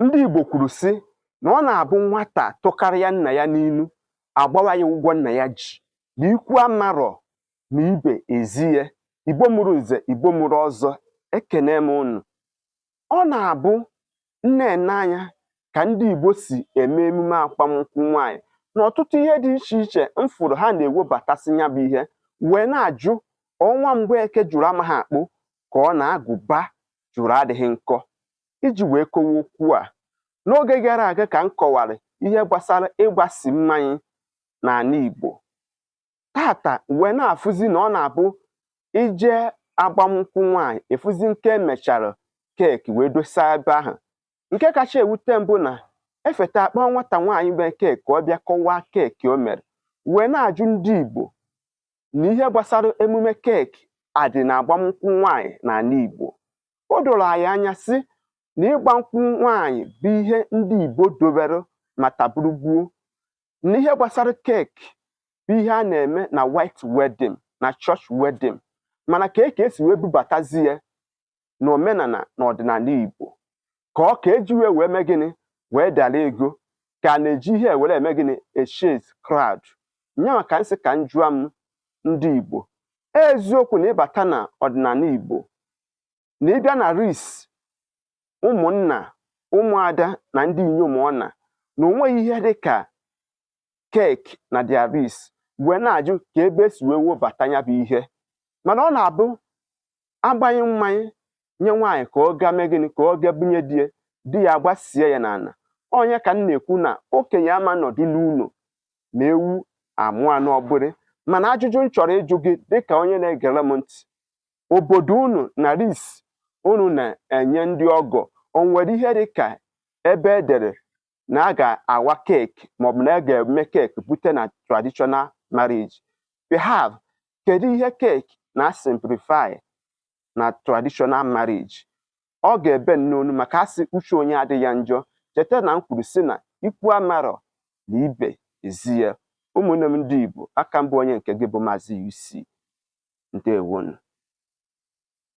Ndị Igbo kwuru sị na ọ na-abụ nwata tụkarịa nna ya n'inu, agbawa ya ụgwọ nna ya ji, na ikwu amarọ na ibe ezi ya. Igbo mụrụ nze, Igbo mụrụ ọzọ, ekene m unu. Ọ na-abụ nne anya ka ndị Igbo si eme emume agbamnkwụ nwaanyị na ọtụtụ ihe dị iche iche m fụrụ ha na-ewebatasị ya bụ ihe, wee na-ajụ ọnwa Mgbeke jụrụ amaghị akpụ ka ọ na-agụba jụrụ adịghị nkọ. Iji wee kowe okwu a, n'oge gara aga ka m kọwara ihe gbasara ịgbasi mmanya n'ala Igbo. Tata wee na-afụzi na ọ na-abụ ije agbamnkwụ nwaanyị, ịfụzi nke emechara cake wee dosa ebe ahụ. Nke kacha ewute mbụ na efeta akpọ nwata nwaanyị mee cake ka ọ bịa kọwaa cake o mere, wee na-ajụ ndị Igbo na ihe gbasara emume cake adị na agbamnkwụ nwaanyị n'ala Igbo. O doro anyị anya sị na ịgba nkwụ nwaanyị bụ ihe ndị Igbo dobere ma taburugbuo, na ihe gbasara cake bụ ihe a na-eme na white wedding na church wedding, mana ka esi wee bubatazi ya na omenala na ọdịnala Igbo, ka ọ ka eji wee mee gịnị, wee dara ego, ka a na-eji ihe were eme gịnị, e-chase crowd. Nyanwa ka nsị ka m jụọ m ndị Igbo, eziokwu na ịbata na ọdịnala Igbo na ịbịa na ris ụmụnna, ụmụada na ndị inyom, ọ na onweghị ihe dịka cake na their ris, wee na-ajụ ka ebe esi wee webata ya bụ ihe. Mana ọ na-abụ agbanye mmanya nye nwaanyị ka ọ gaa mee gịnị, ka ọ gaa bunye di ya, di ya agbasie ya n'ala. Onye ka m na-ekwu na okenye ama nọdụ n'ụlọ ma ewu amụọ n'ọgbịrị. Mana ajụjụ m chọrọ ịjụ gị dịka onye na-egere m ntị, obodo unu na ris unu na-enye ndị ọgọ, o nwere ihe dịka ebe edere na a ga-awa cake maọbụ na a ga-eme cake bute na traditional marriage? Perhaps kedu ihe cake na simplify na traditional marriage? Ọ ga-ebe nnonu maka asị uche onye adịghị ya njọ. Cheta na m kwuru sị na ikwu amarọ na ibe ezi ya. Ụmụnne m ndị Igbo, aka mbụ onye nke gị bụ Maazị UC. Ndewonu.